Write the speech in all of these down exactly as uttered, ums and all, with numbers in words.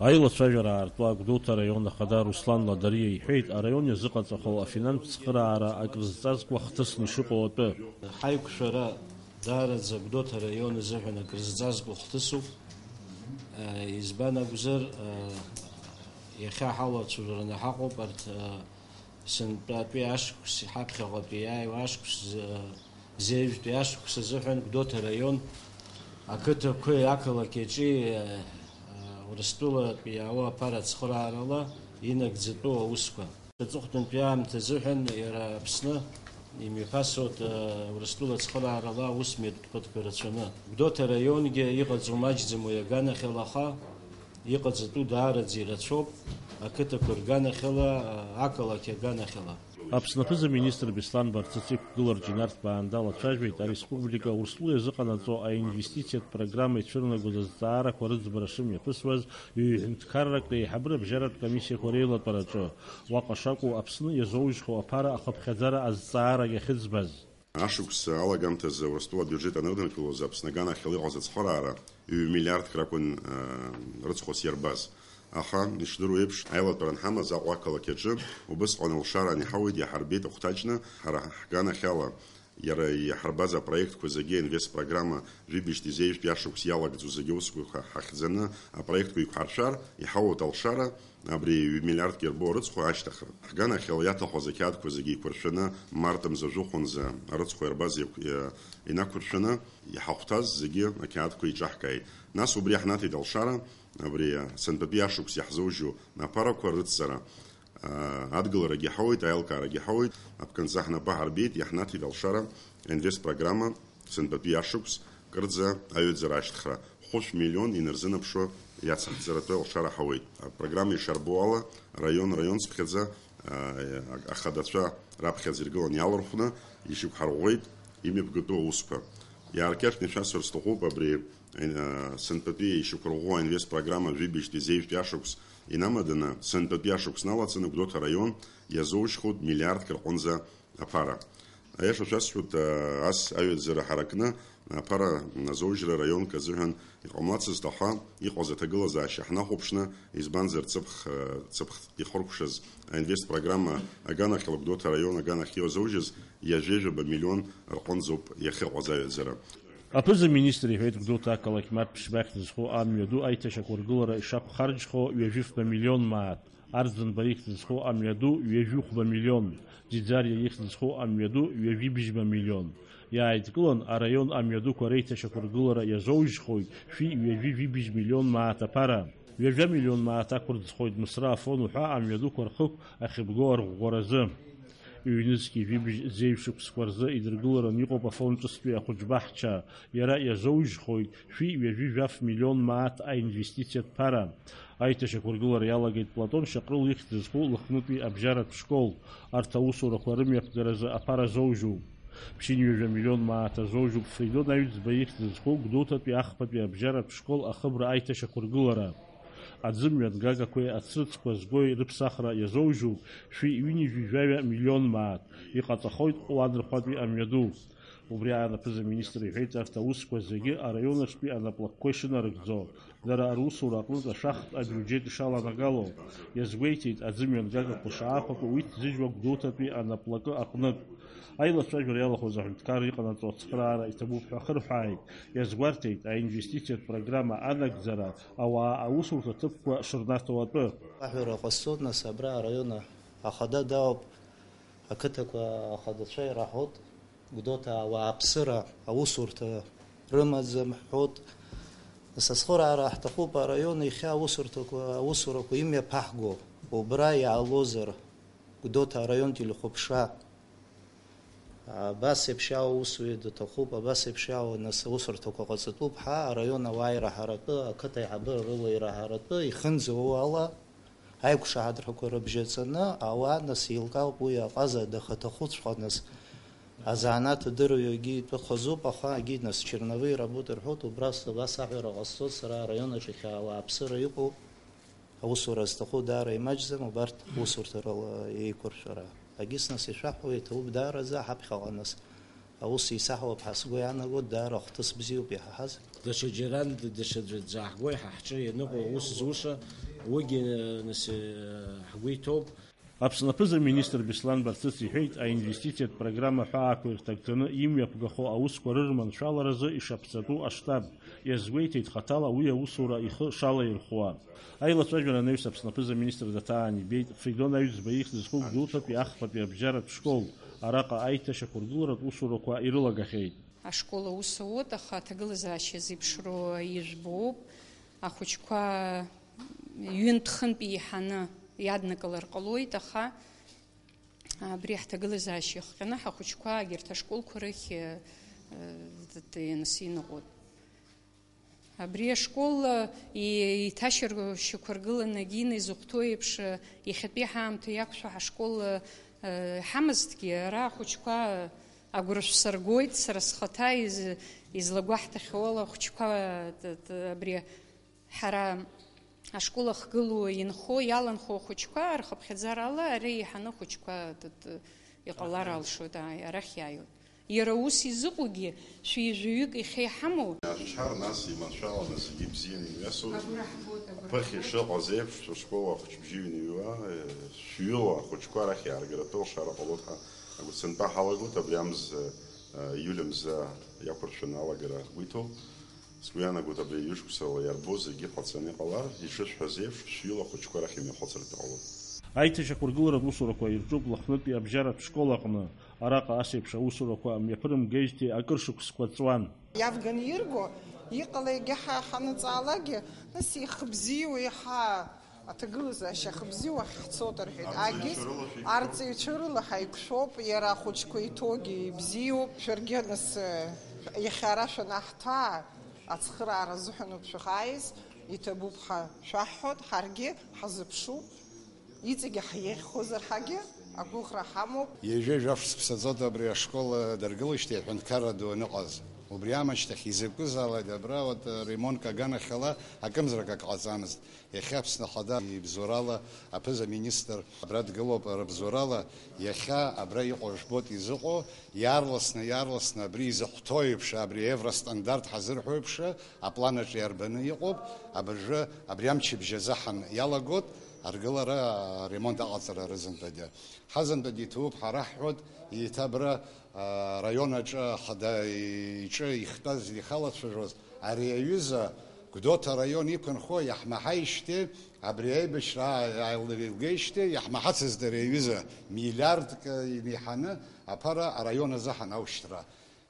Аилацәажәара аартуа Гәдоуҭа араион ахада Руслан Ладариа иҳәеит, араион иазыҟаҵахьоу афинанстә цхыраара акрызҵазкуа хҭысны ишыҟоу атәы. Ҳаиқәшәара даараӡа Гәдоуҭа араион азыҳәан акрызҵазкуа хҭысуп. Избан акәзар, иахьа ҳалацәажәараны ҳаҟоуп арҭ сынтәатәи ашықәс, ҳаԥхьаҟатәи иааиуа ашықәс, зеижәтәи ашықәс азыҳәан Гәдоуҭа араион ақыҭақәеи ақалақь аҿы, Урыстәылатәи иаауа аԥара ацхыраарала инагӡатәу аусқәа. Аҵыхәтәантәи аамҭа азыҳәан иара Аԥсны имҩаԥасуеит, Урыстәыла ацхыраарала аус мҩаԥгатәқәа рацәаны. Гәдоуҭа араионгьы иҟаҵоу маҷӡам уи аганахьала, аха иҟаҵатәу даараӡа ирацәоуп, ақыҭақәа рганахьала, ақалақь аганахьала. Аԥсны аԥыза-министр Беслан Барцыц иқәгылара Џьинарҭ Баанда лацәажәеит ареспублика Урыстәыла иазыҟанаҵо аинвестициатә программа ицәырнагоз азҵаарақәа рыӡбара шымҩаԥысуаз ҩ-ҳәынҭқарратә еиҳабыра абжьаратә комиссиақәа реилатәараҿы. Уаҟа шакәу Аԥсны иазоужьхьоу аԥара ахыԥхьаӡара азҵаарагь ахьыӡбаз. Ашықәс алагамҭазы Урыстәыла абиуџьет анрыдыркылоз Аԥсны аганахьала иҟаз ацхыраара ҩ-миллиардк ракәын, аа, рыцхәас иарбаз. Аха, ишдыру еиԥш, аилатәара анҳамаз Аҟәа ақалақь аҿы убысҟан алшара аниҳауеит, иаҳарбеит ахәҭаҷны ҳара ҳганахьала иара иаҳарбаз апроектқәа зегьы, аинвестпрограмма жәибжьтәи зеижәтәи ашықәс иалагӡоу зегьы аусқәа ҳахьӡаны апроектқәа еиқәҳаршәар, иҳауеит алшара, абри ҩ-миллиардк иарбоу арыцхә ашьҭыхра. Ҳганахьала иаҭаху азы ақьаадқәа зегьы еиқәыршәаны, март мза жәохәынӡа арыцхә иарбаз иақә-, иа-, инақәыршәаны, иҳахәҭаз зегьы ақьаадқәа иҿаҳкааит. Нас убри ҳнаҭеит алшара, абри сынтәатәи ашықәс иаҳзоужьу аԥарақәа рыцҵара, аа, адгыларагьы ҳауеит, аилкаарагьы ҳауеит, аԥкынҵа ҳнапы ҳарбеит, иаҳнаҭеит алшара, аинвестпрограмма, сынтәатәи ашықәс кырӡа аҩаӡара ашьҭыхра, хәышә миллион инарзынаԥшуа иацаҳҵаратәы алшара ҳауеит. Апрограмма ишарбо ала, раион-раионцыԥхьаӡа, аа, ахадацәа раԥхьаӡа иргыланы иалархәны, ишьақәҳарӷәӷәеит имҩаԥгатәу аусқәа. Иааркьаҿны ишәасҳәар сҭахуп, абри, аа, сынтәатәи ишьақәырӷәӷәо аинвестпрограмма жәибжьтәи зеижәтәи ашықәс инамаданы, сынтәатәи ашықәс налацаны Гәдоуҭа араион иазоужьхоит миллиардк рҟынӡа аԥара. Аиаша шәасҳәоит, ас аҩаӡара ҳаракны, аԥара азоужьра раионк азыҳәан иҟамлацызт, аха иҟаз аҭагылазаашьа ҳнахәаԥшны, избанзар, цыԥх, цыԥх ихыркәшаз аинвестпрограмма аганахьала Гәдоуҭа араион аганахь иазоужьыз ҩажәи жәаба миллион рҟынӡоуп иахьыҟаз аҩаӡара. Аԥыза-министр иҳәеит, Гәдоуҭа ақалақь Март ԥшьба ахьӡ зху амҩаду аиҭашьақәыргылара ишақәхарџьхо ҩажәи фба миллион мааҭ, Арӡынба ихьӡ зху амҩаду ҩажәи хәба миллион, Ӡиӡариа ихьӡ зху амҩаду ҩажәи бжьба миллион. Иааидкылан, араион амҩадуқәа реиҭашьақәыргылара иазоужьхоит шәи ҩажәи жәибжь миллион мааҭ аԥара. Ҩажәа миллион мааҭ ақәырӡхоит Мысра Афон уҳәа амҩадуқәа рхықә ахьыбго арӷәӷәаразы. Ҩнызқьи жәибжь зеижә шықәсқәа рзы идыргыларан иҟоуп Афон ҿыцтәи ахәыҷбаҳча, иара иазоужьхоит шәи ҩажәи жәаф миллион мааҭ аинвестициатә ԥара. Аиҭашьақәыргылара иалагеит Платон Шьаҟрыл ихьӡ зху Лыхнытәи абжьаратә школ. Арҭ аусурақәа рымҩаԥгаразы аԥара зоужьуп. Ԥшьынҩажәа миллион мааҭ азоужьуп Фридон Аҩӡба ихьӡ зху Гәдоуҭатәи ахԥатәи абжьаратә школ ахыбра аиҭашьақәыргылара. Аӡымҩа ҭгагақәеи ацрыҵқәа згои рыԥсахра иазоужьуп шәи ҩынҩажәи жәаҩа миллион мааҭ, иҟаҵахоит Ҟәланырхәатәи амҩаду. Убри аан аԥыза-министр иҳәеит, арҭ аусқәа зегьы араион аҿтәи анаплакқәа ишынарыгӡо, дара русура аҟнытә ашәахтә абиуџьет ишаланагало. Иазгәеиҭеит, аӡымҩа ҭгагақәа шаақәаку уи ҭзыжьуа Гәдоуҭатәи анаплакы аҟнытә. Аилацәажәара иалахәыз аҳәынҭқарра иҟанаҵо ацхыраара иҭабуп ҳәа ахырҳәааит. Иазгәарҭеит, аинвестициатә программа анагӡара ауаа аусурҭа ҭыԥқәа шырнаҭо атәы. Аҳәара ҟасҵоит, нас, абра араион ахада дауп, ақыҭақәа ахадацәа ираҳәоит, Гәдоуҭа ауааԥсыра аусурҭа рымаӡам ҳҳәоит. Нас ацхыраара ҳҭахуп, араион иахьа аусурҭақәа, аусурақәа имҩаԥаҳго, убра иаалозар, Гәдоуҭа араион телехәаԥшра. Абас еиԥш иаауа усуҩы даҭахуп, абас еиԥш иаауа, нас, аусурҭақәа ҟаҵатәуп ҳәа араион ауаа ираҳаратәы, ақыҭа аиҳабыра рыла ираҳаратәы ихынӡауа ала аиқәшаҳаҭрақәа рыбжьаҵаны ауаа, нас, еилкаауп уи аҟаза дахаҭахуҵәҟьа, нас, азанааҭ адырҩегьы итәы хазуп, аха егьи, нас, черновые работы рҳәоит, убра абас аҳәара ҟасҵоит сара, араион аҿы иахьа ауааԥсыра иҟоу. Аусура зҭаху даара имаҷӡам убарҭ усурҭарала еиқәыршәара. Агьыс, нас, ишәаҳҳәо иҭабуп даараӡа, ҳаԥхьаҟа, нас, аус еисаҳауп ҳәа сгәы иаанагоит, даара ахҭыс бзиоуп иҳаҳаз. Даҽаџьарантә, даҽаӡәы дзааҳгои ҳа ҳҿы ианыҟоу аус зуша, Уигьы, нас, ҳгәы иҭоуп. Аԥсны аԥыза-министр Беслан Барцыц иҳәеит, аинвестициатә программа ҳәаақәа ирҭагӡаны имҩаԥгахо аусқәа рырманшәаларазы ишаԥҵатәу аштаб. Иазгәеиҭеит хаҭала уи аусура ихы шалаирхәуа. Аилацәажәара анаҩс Аԥсны аԥыза-министр Даҭаан ибеит, Фридон Аҩӡба ихьӡ зху Гәдоуҭатәи ахԥатәи абжьаратә школ. Араҟа аиҭашьақәыргыларатә усурақәа ирылагахьеит. Ашкол аус ауеит, аха аҭагылазаашьа зеиԥшроу ижәбоуп. Ахәыҷқәа ҩынтә-хынтә еиҳаны иаднакылар ҟалоит, аха абри ҳҭагылазаашьа иахҟьаны ҳахәыҷқәа егьырҭ ашколқәа рахь, э, э, ианыс-, иныҟәоит. Абри ашкол, э, и-, иҭашьаршьақәа ргыланы Гина изыхәҭоу еиԥш, э, иахьатәи ҳаамҭа иақәшәо ҳашкол, э, э, ҳамазҭгьы, ара ахәыҷқәа агәра шәсыргоит, сара схаҭа из-, излагәаҳҭахьоу ала ахәыҷқәа, э, т-, т-, абри Ҳара ашкол ахгылоу инхо, иаланхо ахәыҷқәа рхыԥхьаӡарала ари еиҳаны ахәыҷқәа т-, т-, иҟалар алшоит, ааи, арахь иааиуеит. Иара ус изыҟоугьы шәи жәаҩык иахьа иҳамоу. Иааччар, нас иманшәаланы зегьы бзианы имҩасуеит. Агәра ҳгоит, агәра ҳгоит. Ԥыхьа ишыҟаз еиԥш, шәышкол ахәыҷбжьы ҩныҩуа, э, шәҩыла ахәыҷқәа арахь иааргара аҭоу алшара ҟалоит ҳәа агәырсынтәа ҳалагоит, абри амза, э, иуль мза иақәыршәаны алагара ҳгәы иҭоуп. Сгәы иаанагоит, абри аҩышықәсала иарбоу зегьы ҟаҵаны иҟалар, ишысҳәаз еиԥш, шәҩыла ахәыҷқәа рахь имҩахыҵыртә иҟалоит. Аиҭашьақәыргыларатә усурақәа ирҿуп Лыхнытәи абжьаратә школ аҟны. Араҟа ас еиԥш аусурақәа мҩаԥырымгеижьҭеи акыр шықәсқәа ҵуан. Иавганы ирго, иҟала егьа ҳа-, ҳаныҵаалакгьы, нас ихыбзиоу иаҳа аҭагылазаашьа хыбзиоу ахь ҳцоит рҳәеит. Агьыс арҵаҩцәа рыла шәеиқәшәоуп. Арҵаҩцәа рыла ҳаиқәшәоуп, иара ахәыҷқәа иҭоугьы ибзиоуп. Шәаргьы нас, э, иахьа ара шәанаҳҭаа, ацхыраара азыҳәаноуп шәахааиз, иҭабуп ҳәа шәаҳҳәоит, ҳаргьы ҳазыԥшуп, иҵегьы ҳиеихьхозар ҳагьы агәыӷра ҳамоуп. Ҩажәа жәаф сыԥсаӡоит абри ашкол дыргылеижьҭеи аҳәынҭқарра ду аныҟаз. Убри аамышьҭахь изакәызаалак абра, вот, ремонтк аганахьала акымзарак ак ҟаҵамызт. Иахьа Аԥсны Ахада ибзоурала аԥыза-министр абра дгылоуп, рыбзоурала иахьа абра иҟоу жәбоит изыҟоу, иаарласны, иаарласны абри изыхәҭоу еиԥш, абри евростандарт ҳазырҳәо еиԥш, аплан аҿы иарбаны иҟоуп, абыржәы абри амчыбжь азы ҳан иалагоит аргылара, аремонт аҟаҵара рызынтәагьы. Ҳазынтәагьы иҭабуп ҳәа раҳҳәоит, еиҭа абра, а, араион аҿы ахада иҿы ихтәаз, ихалацәажәоз, ари аҩыза Гәдоуҭа араион иқәынхо иаҳмаҳаижьҭеи, абри аибашьра ааилеилгеижьҭеи иаҳмаҳацызт ари аҩыза, миллиардк инеиҳаны аԥара араион азы ҳанаушьҭра.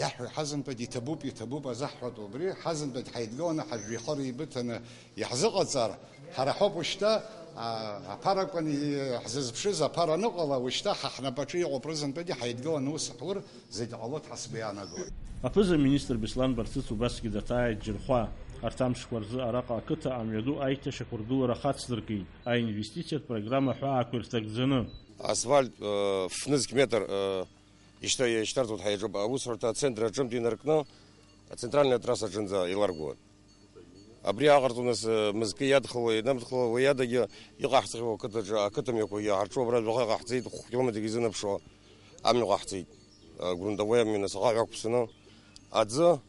Иаҳҳәо ҳазынтәагь иҭабуп, иҭабуп азаҳҳәатә убри, ҳазынтәагь ҳаидгыланы ҳажәҩахыр еибыҭаны иаҳзыҟаҵар, ҳара ҳоуп ушьҭа, а, аԥарақәа ни-, ҳзызԥшыз аԥара аныҟала, ушьҭа ҳа ҳнапаҿы иҟоуп рызынтәагьы ҳаидгыланы ус ҳур, зегь ҟалоит ҳәа сгәы иаанагоит. Аԥыза-министр Беслан Барцыц убасгьы даҭааит Џьырхәа. Арҭ амшқәа рзы араҟа ақыҭа амҩаду аиҭашьақәыргылара хацдыркит, аинвестициатә программа ҳәаақәа ирҭагӡаны. Асфальт, э, фнызқь метр, э, Ишьҭа-, ишьҭарҵоит ҳәа иаҿуп, аусҳәарҭа ацентр аҿынтә инаркны, ацентральная трасса аҿынӡа иларгоит. Абри аҟарҵо, нас, мызкы иадхало, ианамдхало, уи адагьы иҟаҳҵахьоу ақыҭаҿы, ақыҭа мҩақәагьы ҳарҿу абра жәаха иҟаҳҵеит, хә-километргьы изынаԥшуа амҩа ҟаҳҵеит, а, грунтовой амҩа, нас, ахаҳә ақәԥсаны. Аӡы,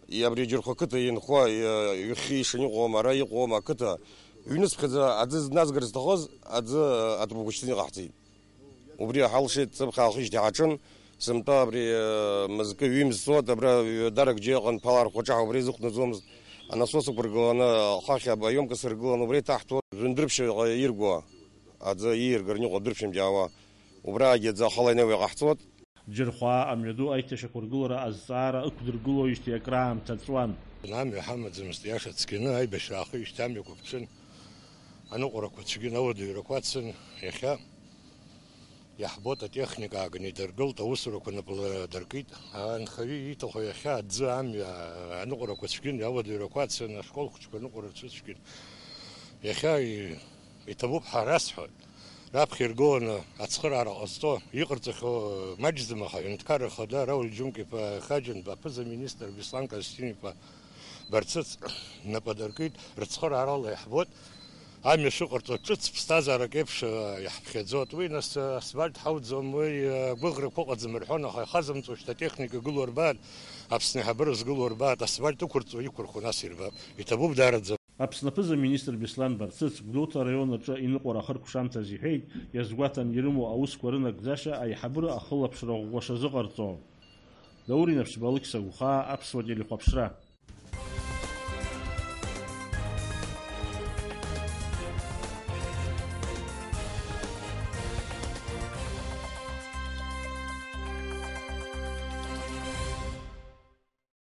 и-, абри Џьырхәа ақыҭа инхо, и-, ҩхьы ишаныҟоума, ара иҟоума ақыҭа, ҩнуҵԥхьаӡа аӡы зназгар зҭахыз, аӡы, а, атрубқәа шьҭыхны иҟаҳҵеит. Убри ҳалшеит, ҵыԥх аахижьҭеи ҳаҿын, сынтәа абри, э, мызкы ҩымз цоит, абра, э, ҩадарак џьеи аҟан ԥала архәаҿы ҳа убри изықәнаҵомызт, анасос ықәыргыланы, ахахь абаиомка сыргыланы убри иҭаҳҭәо, жәындәрыԥшьаҟа иргуа, аӡы ииргараны иҟоу адәрыԥшьамҭа иаауа, убраагьы аӡы ахала инеиуа иҟаҳҵоит. Џьырхәаа амҩаду аиҭашьақәыргылара азҵаара ықәдыргылоижьҭеи акраамҭа ҵуан. Амҩа ҳамаӡамызт, иаша цқьаны, аибашьра аахижьҭеи амҩақәа ԥҵәан, аныҟәарақәа цәгьан, ауадаҩрақәа ацын, иахьа Иаҳбоит, атехника ааганы идыргылт, аусурақәа напала дыркит. Анхаҩы ииҭаху иахьа аӡы, амҩа, аныҟәарақәа цәгьан, ауадаҩрақәа ацын, ашкол хәыҷқәа аныҟәара рцәыцәгьан. Иахьа и-, иҭабуп ҳәа расҳәоит. Раԥхьа иргыланы ацхыраара ҟазҵо, иҟарҵахьоу маҷӡам, аха аҳәынҭқарра ахада Рауль Џьынқә-иԥа Хаџьынба, аԥыза-министр Беслан Константин-иԥа Барцыц напы адыркит, рыцхыраарала иаҳбоит. Амҩа шыҟарҵо ҿыц ԥсҭазаарак еиԥш, э, иаҳԥхьаӡоит. Уи, нас, э, асфальт ҳауӡом, уи, э, агәыӷрақәа ыҟаӡам рҳәон, аха ихазымҵо шьҭа атехника гылоу рбааит, Аԥсны аиҳабыра згылоу рбааит, асфальт ықәырҵо иқәырхуа нас ирбап. Иҭабуп даараӡа. Аԥсны аԥыза-министр Беслан Барцыц Гәдоуҭа араион аҿы иныҟәара ахыркәшамҭаз иҳәеит, иазгәаҭан ирымоу аусқәа рынагӡаша аиҳабыра ахылаԥшра ӷәӷәа шазыҟарҵо. Даур Инаԥшьба, Алықьса Гәхаа, Аԥсуа телехәаԥшра.